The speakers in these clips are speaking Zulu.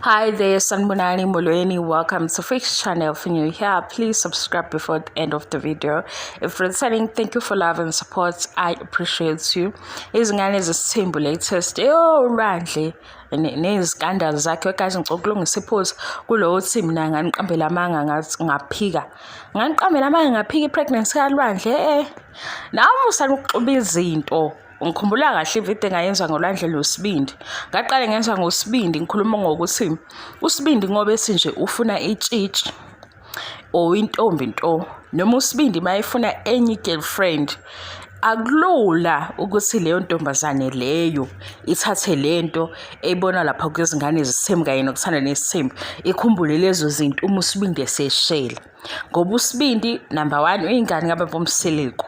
Hi there, Sanibonani Molweni. Welcome to Fix Channel. If you're new here, please subscribe before the end of the video. If returning, thank you for love and support. I appreciate you. Izingane zesithembu latest. Yo, Lwandle nezikandal zakhe guys, ngicela ukulungisa iphuzu kulowo thi mina nganiqambela amanga ngathi ngaphika. Nganiqambela amanga ngaphika i-pregnancy kaLwandle. Eh. Nawe usana ukuxuba izinto. Ngikhumbula kahle ividiyo engayenza ngoLwandle losibindi. Ngaqale ngenza ngosibindi ngikhuluma ngokuthi usibindi ngoba ethi nje ufuna itshitshi or intombi nto noma usibindi uma efuna enye i-girlfriend akulula ukuthi leyo ntombazane leyo ithathe lento eyibona lapha kwezingane zesithembu kanye nokuthanda nesithembu ikhumbule lezo zinto uma usibindi eseshela ngoba usibindi number one uyingane kababa uMseleku.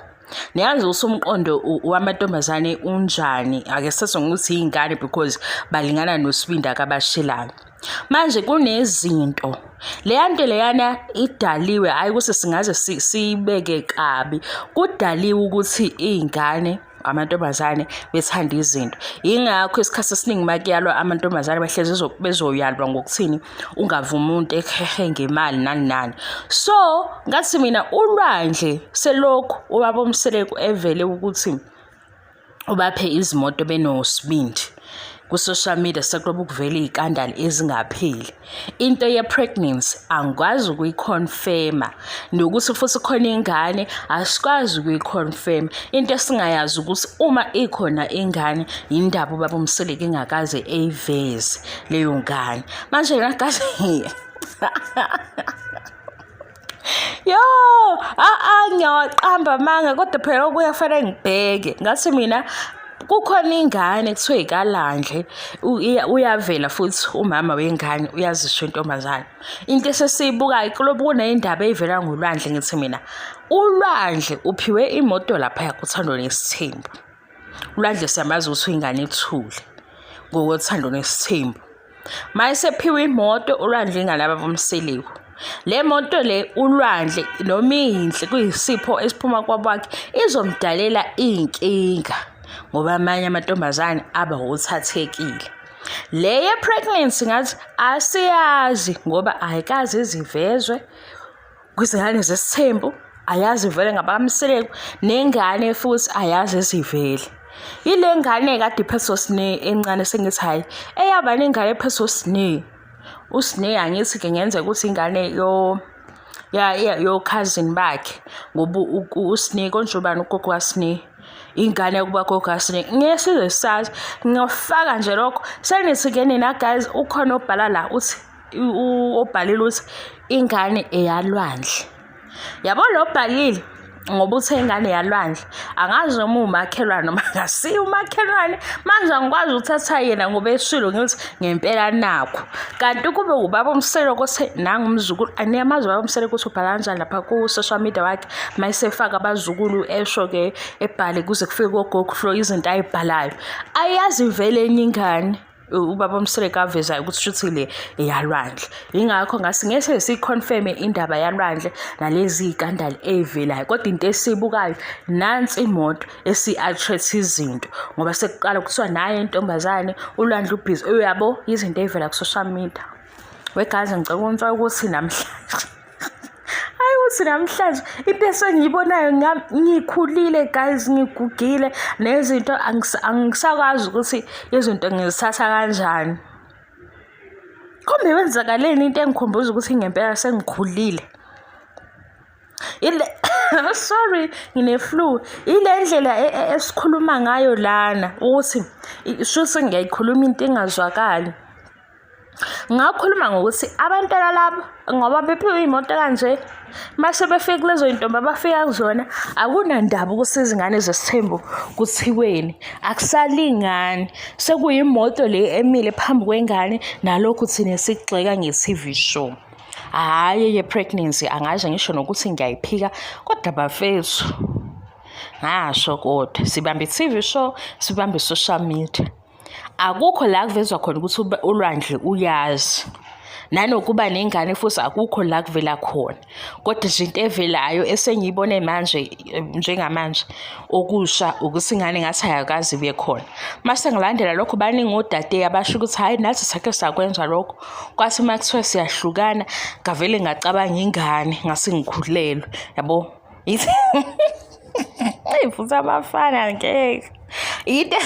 Niyazi ukuthi umqondo wamantombazane unjani, ake sesho ngokuthi iy'ngane because balingana noSibindi akabashelayo. Manje kunezinto, leya nto leyana idaliwe, hhayi ukuthi singaze siyibeke kabi, kudaliwe ukuthi iy'ngane amantombazane bethanda izinto. Yingakho isikhathi esiningi uma kuyalwa amantombazane bahlezi bezoyalwa ngokuthini, ungavumi umuntu ehehe ngemali nani nani. So ngathi mina uLwandle selokhu ubaba uMseleku evele ukuthi ubaphe izimoto benosibindi ku-social media sekulobu kuvela iy'kandali ezingapheli. Into ye-pregnancy angikwazi ukuyikhonfema nokuthi futhi khona ingane asikwazi ukuyikhonfema. Into esingayazi ukuthi uma ikhona ingane yindaba ubaba uMseleku engakaze eyiveze leyo ngane. Manje ngagazi Yo, a-a ngiyawaqamba amanga kodwa phela okuya kufanele ngibheke. Ngathi mina kukhona ingane kuthiwa ikaLandle uyavela futhi umama wengane uyazisho intombazane. Into esesiyibukayo kulobu kuneyindaba eyivela ngoLwandle ngithi mina uLwandle uphiwe imoto laphaya kuThando Nesithembu. ULwandle siyamazi ukuthi uyingane ethule ngokothando nesithembu. Mayesephiwe imoto uLwandle ingane ababomseleku. Le moto le uLwandle noma iyinhle kuyisipho esiphuma kwabakhe izomdalela iy'nkinga ngoba amanye amantombazane aba wothathekile. Le ye-pregnancy ngathi asiyazi ngoba ayikaze izivezwe kwizingane zesithembu ayazi vele ngabamseleku nengane futhi ayazi ezivele ile ngane kade iphethwe uSne encane sengithi hhayi eyaba nengane ephethwe uSne uSne angithi-ke ngenzeka ukuthi ingane yo ya yo cousin bakhe ngoba uSne konje ubani ugogo kaSne ingane yokuba gogo kaSne ngeke size sazi ngiyofaka nje lokho senithi-ke nina guys ukhona obhala la uthi obhalile ukuthi ingane eyalwandle. Yabo lo obhalile ngoba uthe ingane yalwandle angazi noma uwumakhelwane noma akasiye umakhelwane manje angikwazi ukuthatha yena ngoba eshilo ngithi ngempela nakho kanti kube ubaba uMseleku othe nangu umzukulu aniyamazi ubaba uMseleku ukuthi ubhala kanjani lapha ku-social media wakhe mayesefaka abazukulu esho-ke ebhale kuze kufike kogogo Flo izinto ayibhalayo ayazi vele enye ingane ubaba uMseleku avezayo ukuthi shuthi le eyalwandle. Yingakho ngase ngeke siyikhonfeme indaba yalwandle nalezi y'kandali ey'velayo kodwa into esiyibukayo nansi imoto esi-attract izinto ngoba sekuqala kuthiwa naye intombazane uLwandle ubhizi uyabo izinto ey'vela ku-social media. Wegazi ngicela ukunitshela ukuthi namhlanje Hayi ukuthi namhlanje into esengiyibonayo ngikhulile guys ngigugile nezinto angisakwazi ukuthi izinto ngizithatha kanjani. Khombe kwenzakaleni into engikhumbuza ukuthi ngempela sengikhulile. Ile sorry ngine-flu. Ile ndlela e, e, esikhuluma ngayo lana ukuthi shuthi ngiyayikhuluma into engazwakali. Ngakhuluma ngokuthi abantwana laba ngoba bephiwe iy'moto kanje mase befika kulezo y'ntombi abafika kuzona akunandaba ukuthi izingane zesithembu kuthiweni akusalingani sekuyimoto le emile phambi kwengane nalokhu thina sikugxeka nge-T_V show. Hhayi eye-pregnancy angaze ngisho nokuthi ngiyayiphika kodwa bafethu ngasho kodwa sibambe i-T_V show sibambe i-social media. Akukho la kuvezwa khona ukuthi uLwandle uyazi. Nanokuba nengane futhi akukho la kuvela khona. Kodwa nje into evelayo esengiyibone manje njengamanje okusha ukuthi ingane ngathi ayakaze ibe khona. Mase ngilandela lokho baningi odade abasho ukuthi hhayi nathi sake sakwenza lokho. Kwathi uma kuthiwa siyahlukana ngavele ngacabanga ingane ngase ngikhulelwe yabo. Eyi futhi abafana ngeke. Into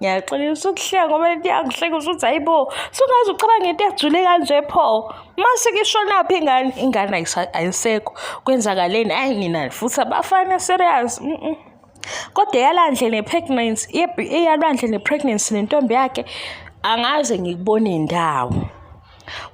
Ngiyaxolisa ukuhleka ngoba lento iyangihleka ukuthi hayi bo, sungaze ucabange into ejule kanje pho. Mase kishonaphi ingane? Ingane ayisekho. Kwenzakaleni? Ayi nina futhi abafana serious. Kodwa eyalandle ne-pregnancy, eyalwandle ne-pregnancy nentombi yakhe angaze ngikubone ndawo.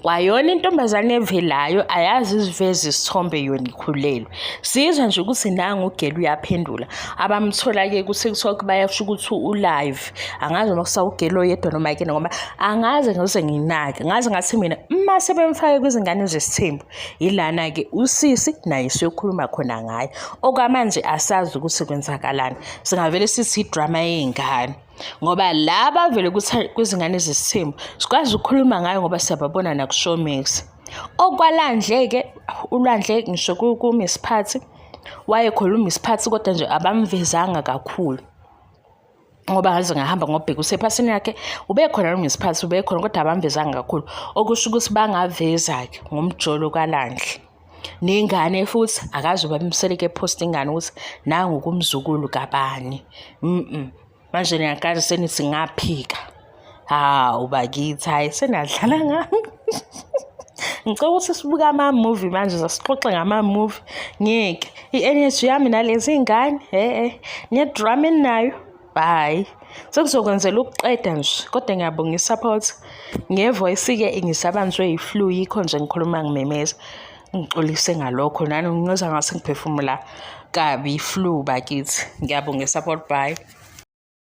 Kwayona intombazane evelayo ayazi iziveze isithombe yona ikhulelwe. Sizwa nje ukuthi nangu ugela uyaphendula. Abamthola-ke ku-TikTok bayasho ukuthi u-live. Angazi noma kusawugela oyedwa noma yikena ngoba angaze ngize nginake. Ngaze ngathi mina uma sebemfake kwizingane zesithembu yilana-ke usisi naye siyokhuluma khona ngaye. Okwamanje asazi ukuthi kwenzakalani. Singavele sithi idrama yey'ngane. Ngoba laba vele kwizingane zesithembu sikwazi ukukhuluma ngayo ngoba siyababona nakuShowmax. Okwalandle-ke uLwandle ngisho kuMiss Phathi wayekhuluma isiphathi kodwa nje abamvezanga kakhulu ngoba ngaze ngahamba ngobheka usephasini yakhe ubekhona noma isiphathi ubekhona kodwa abamvezanga kakhulu okusho ukuthi bangaveza-ke ngomjolo kaLandle nengane futhi akaze ubamseleke ephosta ingane ukuthi nangu kumzukulu kabani manje niyakazi senithi ngaphika hawu bakithi hhayi senadlala ngami. Ngicela ukuthi sibuke ama-movie manje sasixoxe ngama-movie ngeke i-energy yami nalezi iy'ngane e-e ne-drama eninayo bye sekuzokwenzela ukuqeda nje kodwa ngiyabonga i-support nge-voice-ke ngisabanjwe yi-flu yikho nje ngikhuluma ngimemeza ngixolise ngalokho nani ngiza ngase ngiphefumula kabi i-flu bakithi ngiyabonga i-support bye.